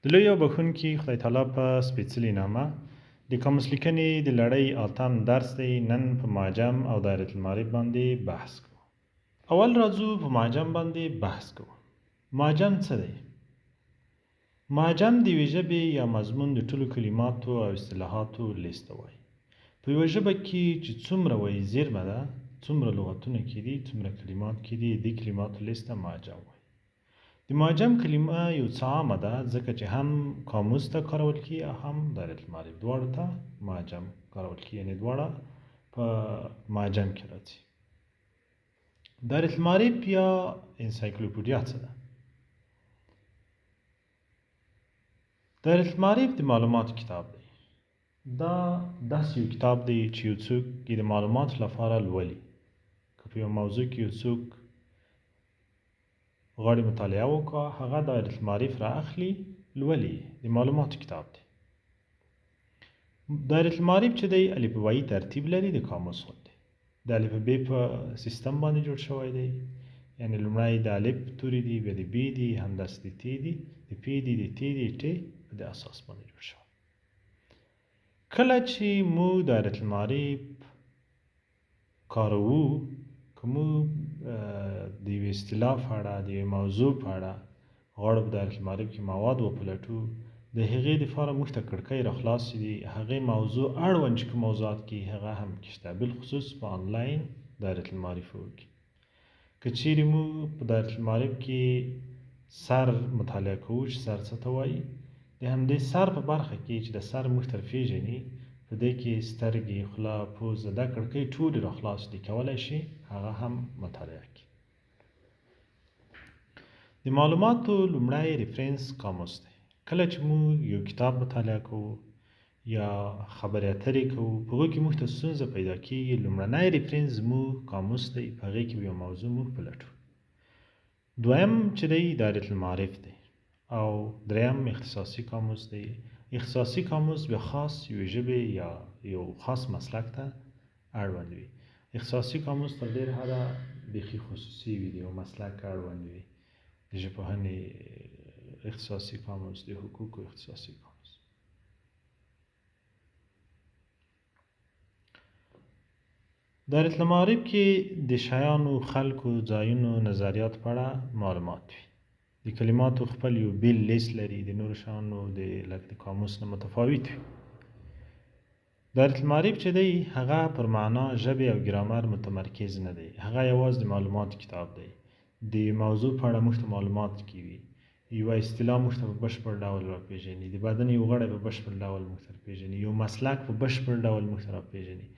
د لوی او بښونکي خدای تعالی په سپېڅلي نامه د قاموس لیکنې د لړۍ اتم درس دی. نن په معجم او دایرة المعارف باندې بحث کوو. اول راځو په معجم باندې بحث کوو. معجم څه دی؟ معجم د یوې ژبې یا مضمون د ټولو کلماتو او اصطلاحاتو لیست ته وایي. په یوه ژبه کې چې څومره ویي زیرمه ده، څومره لغتونه کې دي، څومره کلمات کې دي، دې کلماتو لیست ته معجم وایي. د معجم کلمه یو څه عامه ده، ځکه چې هم قاموس ته کارول کیږي او هم دایرة المعارف، دواړو ته معجم کارول کیږي، یعنې دواړه په معجم کې راځي. دایرة المعارف یا انسایکلوپیډیا څه ده؟ دایرة المعارف د معلوماتو کتاب دی. دا داسې یو کتاب دی چې یو څوک یې د معلوماتو لپاره لولي. که په یوه موضوع کې یو څوک غواړي مطالعه وکړه، هغه دایرة المعارف را اخلي، لولي یې، د معلوماتو کتاب دی. دایرة المعارف چې دی الفبایي ترتیب لري، د قاموس غوندې د الف ب په سیستم باندې جوړ شوی دی. یعنی لومړی د الف توري دي، بیا د بی دي، همداسې د تی دي، د پی دي، د تی دي، ټ په دې اساس باندې جوړ شوی. کله چې موږ دایرة المعارف کاروو، که موږ د یوې اصطلاح په اړه، د یوې موضوع په اړه غواړو په دایرة المعارف کې مواد وپلټو، د هغې دپاره موږ ته کړکۍ راخلاصې دي، هغې موضوع اړوند چې کوم موضوعات کې هغه هم پکې شته، بالخصوص په آنلاین دایرة المعارفو کې. که چیرې موږ په دایرة المعارف کې سر مطالعه کوو چې سر څه ته وایي، د همدې سر په برخه کې چې د سر موږ ته پېژني، په دې کې سترګې، خوله، پوزه، دا کړکۍ ټولې راخلاصې دي، کولای شي هغه هم مطالعه کړي. د معلوماتو لومړی ریفرنس قاموس دی. کله چې موږ یو کتاب مطالعه کوو یا خبرې اترې کوو، په هغو کې موږ ته ستونزه پیدا کیږي، لومړنی ریفرنس زموږ قاموس دی، په هغې کې به یو موضوع موږ پلټو. دویم چې دی دایرة المعارف دی او دریم اختصاصي قاموس دی. اختصاصي قاموس بیا خاص یوې ژبې یا یو خاص مسلک ته اړوند وي. اختصاصي قاموس تر ډېره حده بیخي خصوصي وي، د یو مسلک اړوند وي، د ژبپوهنې اختصاصي قاموس، د حقوقو اختصاصي قاموس. دایرة المعارف کې د شیانو، خلکو، ځایونو، نظریاتو په اړه معلومات وي. د کلماتو خپل یو بیل لیست لري، د نورو شیانو د لکه د قاموس نه متفاوت وي. دایرة المعارف چې دی هغه پر معنا، ژبې او ګرامر متمرکز نه دی، هغه یوازې د معلوماتو کتاب دی. د موضوع په اړه موږ ته معلومات کوي، یوه اصطلاح موږ ته په بشپړ ډول راپېژني، د بدن یو غړی په بشپړ ډول موږ ته راپېژني، یو مسلک په بشپړ ډول موږ ته راپېژني.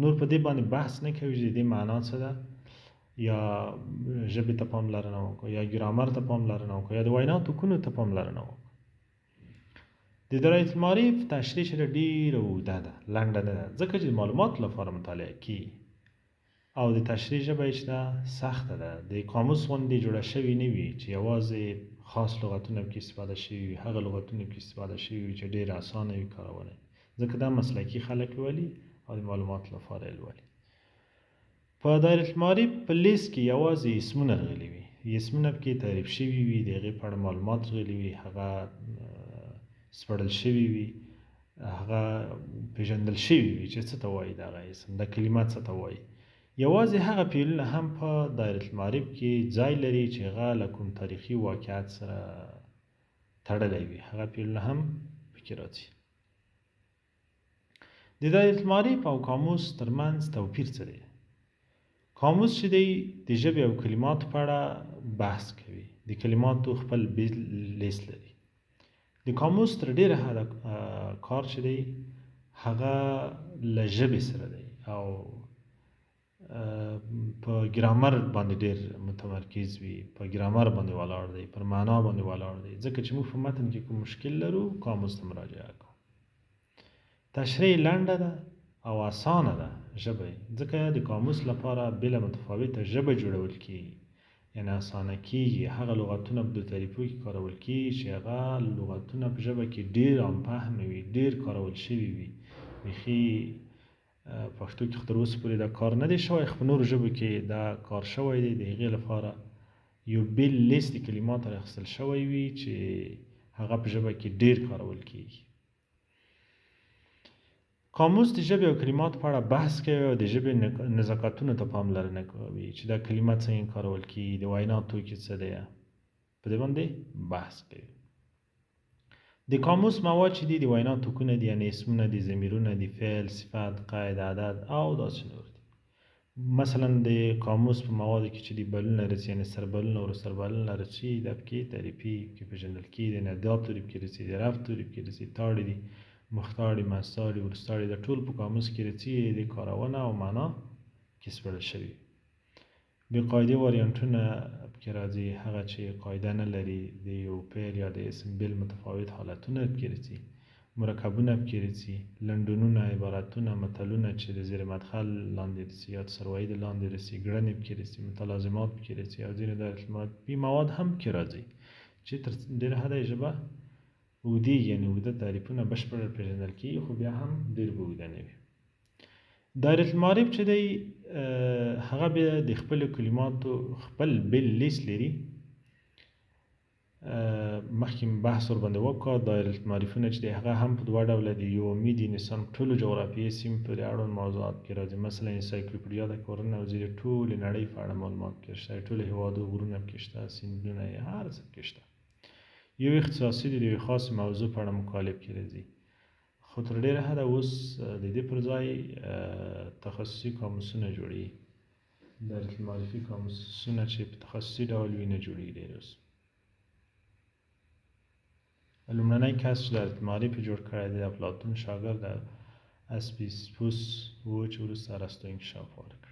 نور په دې باندې بحث نه کوي چې د دې معنا څه ده، یا ژبې ته پاملرنه وکړو، یا ګرامر ته پاملرنه وکړو، یا د وینا توکونو ته پاملرنه وکړو. د دایرة المعارف تشریح چې ډېره اوږده ده، لنډه نه ده، ځکه چې د معلوماتو لپاره مطالعه کېږي او د تشریح ژبه یې چې ده سخته ده. د قاموس غوندې جوړه شوې نه وي چې یوازې خاص لغتونه پکې استفاده شوي وي، هغه لغتونه پکې استفاده شوي وي چې ډېر اسانه وي کارونه، ځکه دا مسلکي خلک لولي او د معلوماتو لپاره یې لولي. په دایرة المعارف په لیست کې یوازې اسمونه راغلي وي، اسمونه پکې تعریف شوي وي، د هغې په اړه معلومات راغلي وي، هغه سپړل شوي وي، هغه پیژندل شوي وي چې څه ته وایي دغه اسم، دا کلمه څه ته وایي. یوازې هغه فعلونه هم په دایرة المعارف کې ځای لري چې هغه له کوم تاریخي واقعیت سره تړلی وي، هغه فعلونه هم پکې راځي. د دایرة المعارف او قاموس ترمنځ توپیر څه دی؟ قاموس چې دی د ژبې او کلماتو په اړه بحث کوي، د کلماتو خپل بیل لیست لري. د قاموس تر ډېره حده کار چې دی هغه له ژبې سره دی او په ګرامر باندې ډېر متمرکز وي، په ګرامر باندې ولاړ دی، پر معنا باندې ولاړ دی، ځکه چې موږ په متن کې کوم مشکل لرو قاموس ته مراجعه کوو. تشریح لنډه ده او اسانه ده ژبه یې، ځکه د قاموس لپاره بېله متفاوته ژبه جوړول کېږي، یعنې اسانه کېږي. هغه لغتونه په تعریفو کې کارول کېږي چې هغه لغتونه په ژبه کې ډېر عام فهمه وي، ډېر کارول شوي وي. بیخي پښتو کې خو تر اوسه پورې دا کار نه دی شوی، خو په نورو ژبو کې دا کار شوی دی. د هغې لپاره یو بېل لیست د کلماتو راخیستل شوی وي چې هغه په ژبه کې ډېر کارول کېږي. قاموس د ژبې او کلماتو په اړه بحث کوي او د ژبې نزاکتونو ته پاملرنه کوي چې دا کلمه څنګه کارول کېږي، د وینا توکي څه دی، په دې باندې بحث کوي. د قاموس مواد چې دي د وینا توکونه دي، یعنې اسمونه دي، ضمیرونه دي، فعل، صفت، قید، عدد او داسې نور دي. مثلا د قاموس په موادو کې چې دي بلونه رسي، یعنې سربلونه او سربلونه رسي، دا پکې تعریفي پکې پېژندل کېږي، د نداء توري پکې رسي، د رفع توري پکې رسي، تاړي دي، مختاړي، منځتاړي، وروستاړي، دا ټول په قاموس کې رسي، د کارونه او معنا کې سپړل شوي. بې قاعدې واریانټونه پکې راځي، هغه چې قاعده نه لري، د یو فعل یا د اسم بېل متفاوت حالتونه پکې رسي، مرکبونه پکې رسي، لنډونونه، عبارتونه، متلونه چې د زیر مدخل لاندې رسي یا د سروایي د لاندې رسي، ګړنې پکې رسي، متلازمات پکې رسي او ځینې دایرة مواد هم پکې راځي چې تر ډېره حده یې ژبه اوږدېږي، یعنې اوږده تعریفونه بشپړ پېژندل کېږي، خو بیا هم ډېر به اوږده نه وي. دایرة المعارف چې دی هغه بیا د خپلو کلماتو خپل بېل لیست لري. مخکې مې بحث ورباندې وکړ. دایرة المعارفونه چې دی هغه هم په دوه ډوله دي، یو عمومي دي، انسان ټولو جغرافیې سیمې پورې اړوند موضوعات پکې راځي. مثلا انسایکلوپیډیا ده که ورننوځي د ټولې نړۍ په اړه معلومات پکې شته، د ټولو هېوادو غرونه پکې شته، سیندونه یې هر څه پکې شته. یو اختصاصي دی، د یوې خاصې موضوع په اړه مکالې پکې راځي، خو تر ډېره حده اوس د دې پر ځای تخصصي قاموسونه جوړېږي. دایرة المعارفي قاموسونه چې په تخصصي ډول وي نه جوړېږي ډېر اوس. لومړنی کس چې دایرة المعارف یې جوړ کړی دی د افلاطون شاګرد اسپیسپوس و چې وروسته ارسطو انکشاف ورکړ.